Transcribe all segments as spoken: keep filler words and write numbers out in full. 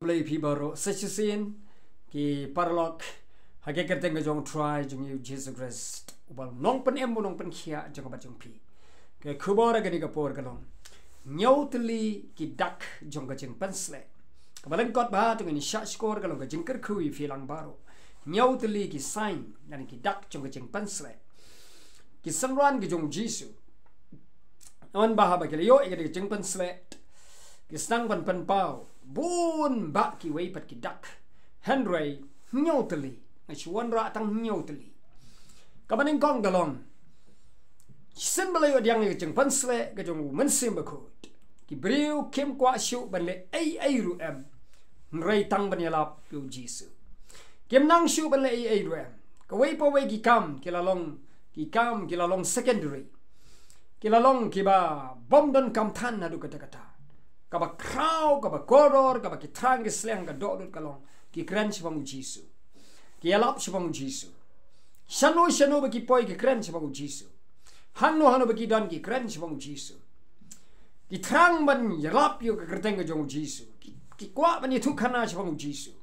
Blei phi baroh sa shisien ki paralok ha ka kyrteng ka jong Trai jong ngi u Jisu Khrist, uba long pynim, u long pynkhiah jong ka bat jong phi. Ka khubor ha kane ka por ka long: Hynñiew tylli ki dak jong ka jingpynsleh. Kaba lyngkot bha to ngin ïa shah shkor ka long ka jingkyrkhu ïa phi lang baroh. Hynñiew tylli ki sign lane ki dak jong ka jingpynsleh. Ki synran ki jong u Jisu, namar ba haba ki la ïoh ïa ka jingpynsleh, ki sdang ban pynpaw bun bah kiwei pat ki dak. Hynrei hynñiew tylli, nga shu wanrah tang hynñiew tylli. Kaba nyngkong ka long, shisien ba la ïoh pdiang ïa ka jingpynsleh ka jong u Mynsiem Bakhuid, ki briew kim kwah shuh ban leh ei ei ruh em, hynrei tang ban ïalap ïa u Jisu. Kim nang shuh ban leh ei ei ruh em. Kawei pa wei ki kam ki la long, ki kam ki la long secondary. Ki la long kiba bym don kam than haduh katta katta. Kaba khraw, kaba kordor, kaba ki thrang ki sliang ka dohnud ka long, ki kren shaphang u Jisu. Ki ïalap shaphang u Jisu. Shano shano ba ki poi ki kren shaphang u Jisu. Hangno hangno ba ki don ki kren shaphang u Jisu. Ki thrang ban ïalap ïa ka kyrteng ka jong u Jisu. Ki, ki kwah ban ïathuhkhana shaphang u Jisu.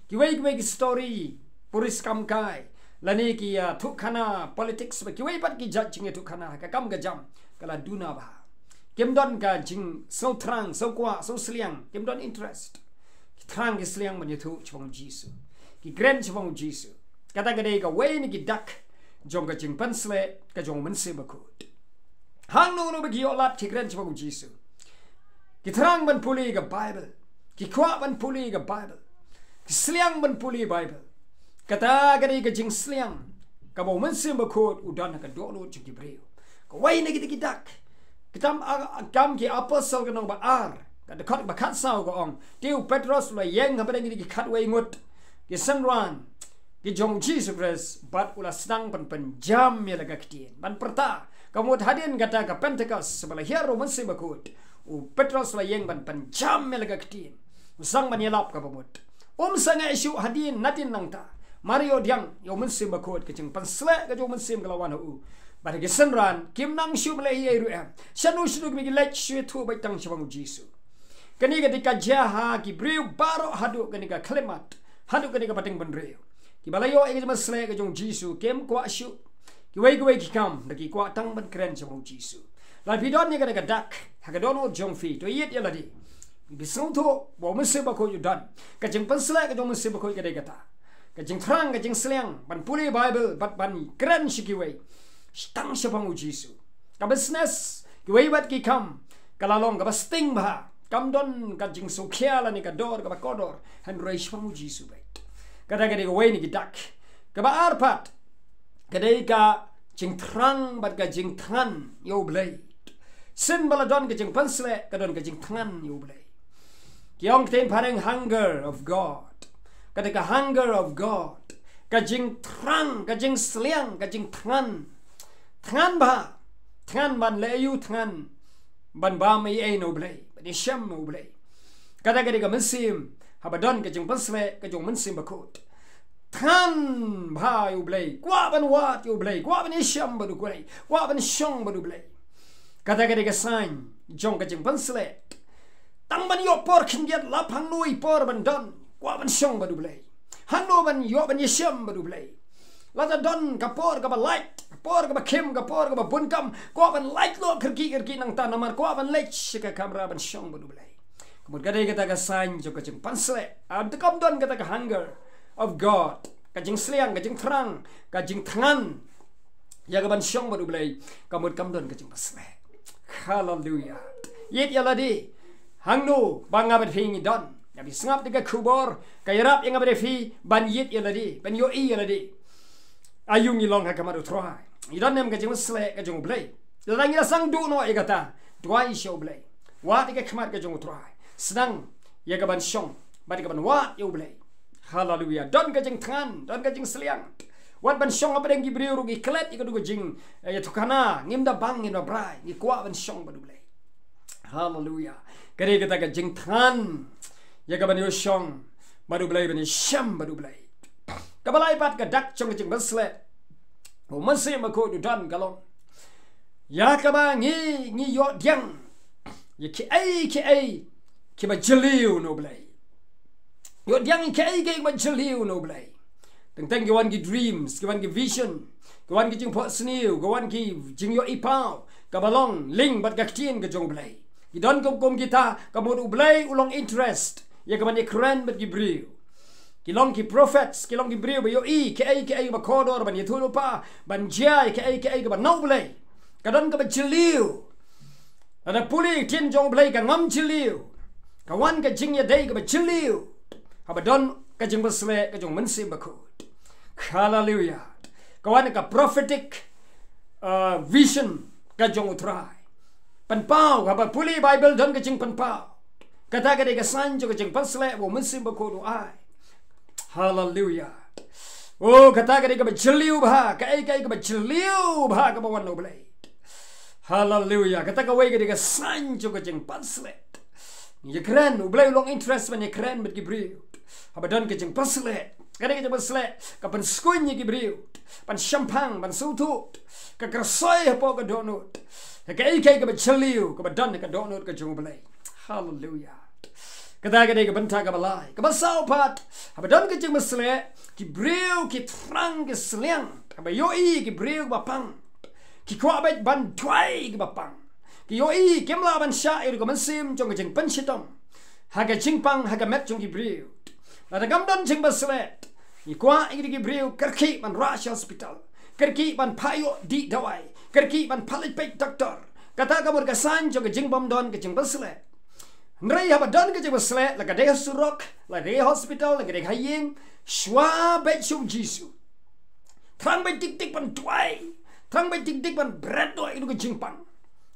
Kiwei kiwei ki story, puri skam kai, lane ki, ah, thuhkhana politics, ba kiwei pat ki jait jingïathuhkhana ha ka kam ka jam, ka la duna bha. Kim don ka jingsngewthrang, sngewkwah, sngewsliang, kim don interest. Ki thrang ki sliang ban ïathuh shaphang u Jisu. Ki kren shaphang u Jisu. Kata ka dei kawei na ki dak jong ka jingpynsleh ka jong u Mynsiem Bakhuid. Hangno hangno ba ki ïoh lad ki kren shaphang u Jisu. Ki thrang ban pule ka Baibl. Ki kwah ban pule ka Baibl. Ki sliang ban pule Baibl. Kata ka dei ka jingsliang kaba u Mynsiem Bakhuid u don ha ka dohnud jong ki briew. Kawei na kita ki dak. Kitab, ah, Kam ki Apostol ka lynnong ba ar, ka dkhot ba khatsaw ka ong: Te u Petros u la ïeng hapdeng kita ki khatwei ngut ki synran ki jong u Jisu Khrist, bad u la sdang ban pynjam ïa la ka ktien. Ban pyrta, ka mut hadien kata ka Pentekost ba la hiar u Mynsiem Bakhuid, u Petros u la ïeng ban pynjam ïa la ka ktien. U sdang ban ïalap kaba mut. Um sangeh shuh hadien, nadien nangta. Mar ïoh pdiang ïa u Mynsiem Bakhuid, ka jingpynsleh ka jong u Mynsiem ka la wan ha u. Bad ki synran kim nang shuh ban leh ei ei ruh em. Shano shano kiba ki leit shu ïathuh beit tang shaphang u Jisu. Kane ka dei ka jia ha ki briew baroh haduh kane ka khyllipmat, haduh kane ka pateng bynriew. Kiba la ïoh ïa ka jingpynsleh ka jong u Jisu kim kwah shuh kiwei kiwei ki kam, da ki kwah tang ban kren shaphang u Jisu. Lada phi don ïa kata ka dak ha ka dohnud jong phi, to ïeit ïa lade. Phi sngewthuh ba u Mynsiem Bakhuid u don. Ka jingpynsleh ka jong u Mynsiem Bakhuid ka dei kata: ka jingthrang, ka jingsliang ban pule Baibl bad ban kren sha kiwei tang shaphang u Jisu. Ka business, kiwei pat ki kam, ka la long kaba sting bha. Kam don ka jingsngewkhia lane ka dor kaba kordor, hynrei shaphang u Jisu beit. Kata ka dei kawei na ki dak. Kaba ar pat ka dei ka jingthrang bad ka jingthngan ïa u Blei. Shisien ba la don ka jingpynsleh, ka don ka jingthngan ïa u Blei. Ki ong ktien phareng hunger of God. Kata ka hunger of God, ka jingthrang, ka jingsliang, ka jingthngan. Thngan bha, thngan ban leh aïu? Thngan ban bam ei ei na u Blei, ban ïashem na u Blei. Kata ka dei ka mynsiem haba don ka jingpynsleh ka jong u Mynsiem Bakhuid. Thngan bha ïa u Blei, kwah ban wad ïa u Blei, kwah ban ïashem bad u Blei, kwah ban shong bad u Blei. Kata ka dei ka sign jong ka jingpynsleh. Tang ban ïoh por khyndiat, lap hangno i por ban don, kwah ban shong bad u Blei. Hangno ban ïoh ban ïashem bad u Blei. Lada don ka por kaba lait, ka por kaba khim, ka por kaba bun kam, kwah ban lait noh kyrkieh kyrkieh nangta, namar kwah ban leit sha ka kamra ban shong bad u Blei. Ka mut ka dei kata ka sign jong ka jingpynsleh. Haba kam don kata ka hunger of God, ka jingsliang, ka jingthrang, ka jingthngan ïa ka ban shong bad u Blei, ka mut kam don ka jingpynsleh. Haleluia. Ïeit ïa lade. Hangno ba nga bad phi ngi don. Ïa phi sngap ïa ka khubor, ka ïarap ïa nga bad ïa phi ban ïeit ïa lade, ban ïohi ïa lade. Aïu ngi long ha khmat u Trai? Ngi don ne em ka jingpynsleh ka jong u Blei? Lada ngi la sdang duh noh ïa kata, duwai sha u Blei. Wad ïa ka khmat ka jong u Trai. Sdang ïa ka ban shong bad ïa ka ban wad ïa u Blei. Haleluia. Don ka jingthngan, don ka jingsliang. Wat ban shong hapdeng ki briew ruh ki klet ïa ka, don ka jing, eh, ïathuhkhana, ngim da bang, ngim da brai, ngi kwah ban shong bad u Blei. Haleluia. Ka dei kata ka jingthngan ïa ka ban ïashong bad u Blei, ban ïashem bad u Blei. Kaba lai pat ka dak jong ka jingpynsleh u Mynsiem Bakhuid u don ka long, ïa kaba ngi, ngi ïoh pdiang ïa kiei kiei kiba jylliew na u Blei. Ïoh pdiang ïa kaei kaei kaba jylliew na U Blei. Teng teng ki wan ki dreams, ki wan ki vision, ki wan ki jingphohsniew, ki wan ki jingïohi paw kaba long lyngba ka ktien ka jong U Blei. Ki don kum kum kita, ka mut U Blei u long interest ïa kaban ïakren bad ki briew. Ki long ki prophets, ki long ki briew ba ïohi kaei kaei ba kordor ban ïathuh lypa, ban jia ïa kaei kaei kaba na U Blei. Ka don kaba jylliew. Lada pule ktien jong U Blei ka ngam jylliew. Ka wan ka jingïadei kaba jylliew haba don ka jingpynsleh ka jong U Mynsiem Bakhuid. Haleluya. Ka wan ka prophetic, uh, vision ka jong U Trai. Pynpaw, haba pule Baibl don ka jingpynpaw. Kata ka dei ka sign jong ka jingpynsleh ba U Mynsiem Bakhuid u ai. Haleluya. Oh, kata ka dei kaba jylliew bha, kaei kaei kaba jylliew bha kaba wan na U Blei. Haleluya. Kata kawei ka dei ka sign jong ka jingpynsleh. Ïakren, U Blei u long interest ban ïakren bad ki briew. Haba don ka jingpynsleh. Ka dei ka jingpynsleh ka pynskhem ïa ki briew. Ban shemphang, ban sngewthuh. Ka kyrsoi hapoh ka dohnud. Kaei kaei kaba jylliew kaba don ka dohnud ka jong U Blei. Haleluya. Kata ka dei ka bynta kaba lai. Kaba saw pat, haba don ka jingpynsleh, ki briew ki thrang ki sliang. Haba ïohi ki briew kiba pang, ki kwah beit ban duwai ïa kiba pang. Ki ïohi kim lah ban shah ïa ka mynsiem jong ka jingpynshitom ha ka jingpang, ha ka met jong ki briew. Lada kam don jingpynsleh, ngi kwah ïa ki briew kyrkieh ban rah sha hospital, kyrkieh ban phah ïoh dih dawai, kyrkieh ban phah leit peit doktor. Kata ka mut ka sign jong ka jingbym don ka jingpynsleh. Hynrei haba don ka jingpynsleh, la ka dei ha surok, la ka dei ha hospital, la ka dei ha ïing, shuwa beit sha U Jisu. Thrang beit dik dik ban duwai. Thrang beit dik dik ban bret noh ïa ka jingpang.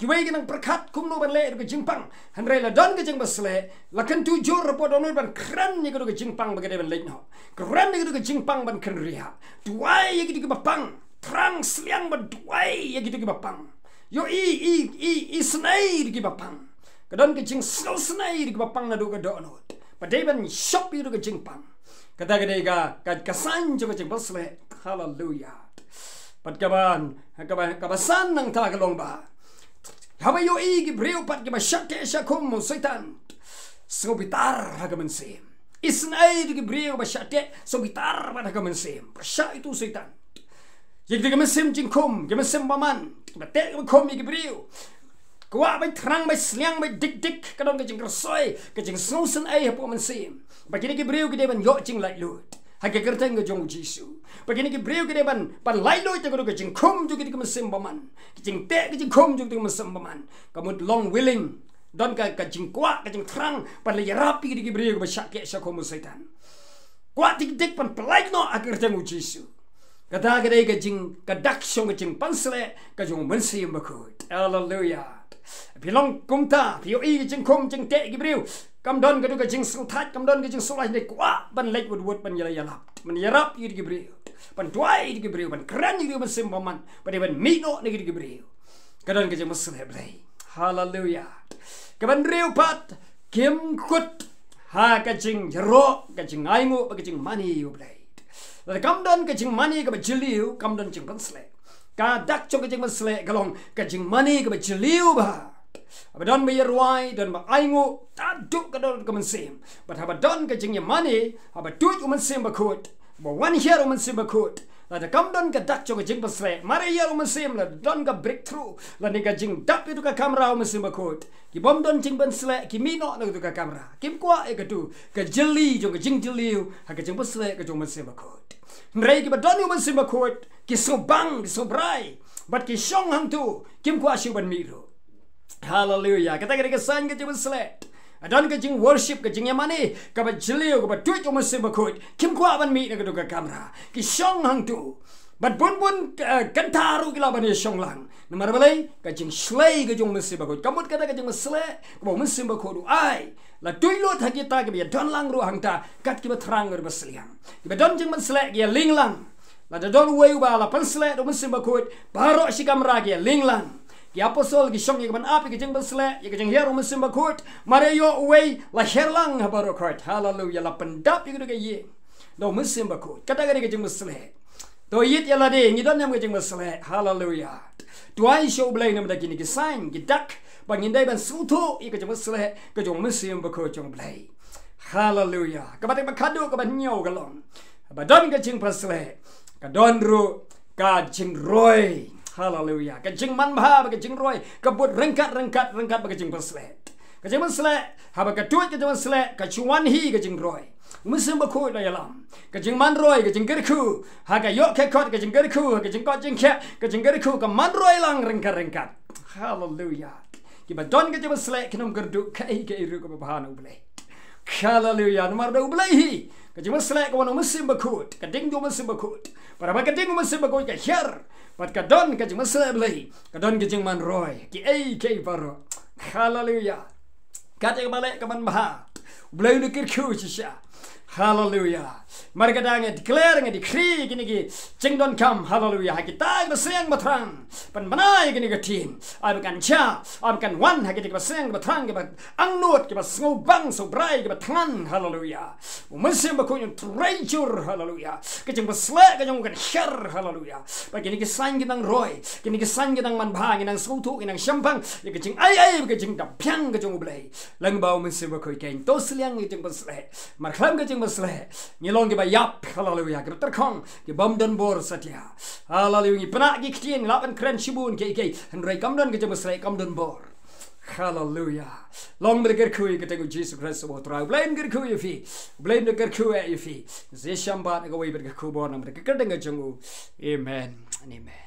Kiwei ki nang pyrkhat kumno ban leh ïa ka jingpang. Hynrei la don ka jingpynsleh, la kyntu jur hapoh dohnud ban kren ïa ka jingpang ba ka dei ban leit noh. Kren ïa ka jingpang ban kynriah. Duwai ïa ki kiba pang. Thrang sliang ban duwai ïa ki kiba pang. Ïohi, i, i, isynei ïa ki kiba pang. Ka don ka jingsngewsynei ïa ki kiba pang naduh ka dohnud. Ba dei ban shop ïa ka jingpang. Kata ka dei ka, ka, ka sign jong ka jingpynsleh. Haleluya. Bad kaba, kaba, kaba san nangta ka long ba, haba ïohi ki briew pat kiba shah teh shah khum u Soitan, sngewbitar ha ka mynsiem. Isynei ïa ki briew ba shah teh, sngewbitar pat ha ka mynsiem. Ba shah ïa u Soitan. Ïa ki, ki mynsiem jingkhum, ki mynsiem bymman, ba teh ba khum ïa ki briew. Kwah beit thrang beit sliang beit dik dik, ka don ka jingkyrsoi, ka jingsngewsynei hapoh mynsiem. Ba kine ki briew ki dei ban ïoh jinglaitluid ha ka kyrteng ka jong U Jisu. Ba kine ki briew ki dei ban, ban laitluid ïa ka jingkhum jong ki, ki mynsiem bymman. Ka jingteh ka jingkhum jong ki mynsiem bymman. Ka mut long willing. Don ka, ka jingkwah, ka jingthrang ban leit ïarap ïa ki briew ba shah teh shah khum u Soitan. Kwah dik dik ban pyllait noh ha ka kyrteng U Jisu. Kata ka dei ka jing, ka dak shong ka jingpynsleh ka jong U Mynsiem Bakhuid. Haleluya. Phi long kumta, phi ïohi ka jingkhum jingteh ki briew. Kam don ka dei ka jingsngewthuh, kam don ka jingsngewlai, ne kwah ban leit wut wut ban ïalap ïalap. Ban ïarap ïa ki briew. Ban duwai ïa ki briew, ban kren ïa ki mynsiem bymman, ban, ban mih noh na ki briew. Ka don ka jingpynsleh Blei. Haleluya. Kaba hynriew pat, kim kut ha ka jingïaroh, ka jingainguh, ka jingmane ïa U Blei. Lada kam don ka jingmane kaba jylliew, kam don jingpynsleh. Ka dak jong ka jingpynsleh ka long ka jingmane kaba jylliew bha. Haba don ba ïarwai, don ba ainguh, tad duk ka don ka mynsiem. Bad haba don ka jingïamane, haba tuid U Mynsiem Bakhuid, ba wan hiar U Mynsiem Bakhuid. Lada kam don ka dak jong ka jingpynsleh, mar hiar U Mynsiem, lada don ka breakthrough, lane ka jingdap ïa ka kamra U Mynsiem Bakhuid. Ki bym don jingpynsleh, ki mih noh na ka kamra. Kim kwah ïa ka tu, ka jylli jong ka jingjylliew, ha ka jingpynsleh ka jong U Mynsiem Bakhuid. Hynrei kiba don ïa U Mynsiem Bakhuid, ki sngewbang, ki sngewbrai. Bad ki shong hangtu, kim kwah shuh ban mih ruh. Haleluya. Kata ka dei ka sign ka jingpynsleh. Don ka jingworship, ka jingïamane, kaba jylliew, kaba tuid U Mynsiem Bakhuid. Kim kwah ban mih na ka dei ka kamra. Ki shong hangtu. Bad bun bun, eh, kynta ruh ki lah ban ïashong lang. Namar balei, ka jingshlei ka jong U Mynsiem Bakhuid. Ka mut kata ka jingpynsleh kaba U Mynsiem Bakhuid u ai. La tuid lut ha kita kiba ïadon lang ruh hangta, kat kiba thrang ruh ba sliang. Kiba don jingpynsleh ki ïaling lang. Lada don uwei uba la pynsleh da U Mynsiem Bakhuid, baroh shi kamra ki ïaling lang. Ki apostol ki shong ïa ka ban ap ïa ka jingpynsleh, ïa ka jinghiar U Mynsiem Bakhuid, mar ïoh uwei la hiar lang ha baroh khoit. Haleluya, la pyndap ïa ka dei ka ïing da U Mynsiem Bakhuid. Kata ka dei ka jingpynsleh. To ïit ïa lade, ngi don ïa ka jingpynsleh. Haleluya. Duwai sha U Blei namar da kine ki sign, ki dak, ba ngin dei ban sngewthuh ïa ka jingpynsleh ka jong U Mynsiem Bakhuid jong U Blei. Haleluya. Kaba te ba khadduh kaba hynñiew ka long, ba don ka jingpynshlur, ka don ruh ka jingroi. Haleluya. Ka jingmanbha bad ka jingroi ka bud ryngkat ryngkat ryngkat bad ka jingpynshlur. Ka jingpynshlur, haba ka tuid ka jingpynshlur, ka ju wan hi ka jingroi. U Mynsiem Bakhuid u la ïalam. Ka jingmanroi, ka jingkyrkhu, ha ka ïoh ka kot, ka jingkyrkhu, ha ka jingkot jingkhiah, ka jingkyrkhu, ka manroi lang ryngkat ryngkat. Haleluya. Kiba don ka jingpynshlur kin ym kyrduh kaei kaei ruh kaba bha na U Blei. Haleluya. Namar da U Blei hi ka jingpynshlur ka wan u Mynsiem Bakhuid, ka ding jong u Mynsiem Bakhuid. Bad haba ka ding u Mynsiem Bakhuid ka hiar, bad ka don ka jingpynshlur Blei, ka don ka jingmanroi, kiei kiei baroh. Haleluya. Kat ïa kaba leh ka manbha, U Blei u la kyrkhu shisha. Haleluya. Namar kata nga declare, nga decree kine ki jingdonkam, haleluya, ha kita kiba seng ba thrang, ban bna ïa kine ki ktien. Ai ba kan jia, ai ba kan wan ha kita kiba seng ba thrang, kiba angnud, kiba sngewbang sngewbrai, kiba thngan, haleluya. U Mynsiem Bakhuid un trei jur, haleluya. Ka jingpynshlur ka jong u kan hiar, haleluya. Bad kine ki sign ki nang roi, kine ki sign ki nang manbha, ki nang sngewthuh, ki nang shemphang ïa ka jingai ei, ka jingdap biang ka jong U Blei. Lyngba u Mynsiem Bakhuid kein, to sliang ïa ka jingpynshlur. Namar khlem ka jingpynshlur, ngi long kiba ïap, haleluya, kiba tyrkhong, kiba ym don bor satia. Haleluya. Ngi pynah ki ktien, ngi lah ban kren shibun kiei kiei, hynrei kam don ka jingpynshlur, kam don bor. Haleluya. Long ba la kyrkhu ïa ka kyrteng u Jisu Khrist uba U Trai. U Blei un kyrkhu ïa phi. U Blei un kyrkhu ïa phi. Sa ïashem bad kawei pat ka khubor namar ka kyrteng ka jong u. Amen and amen.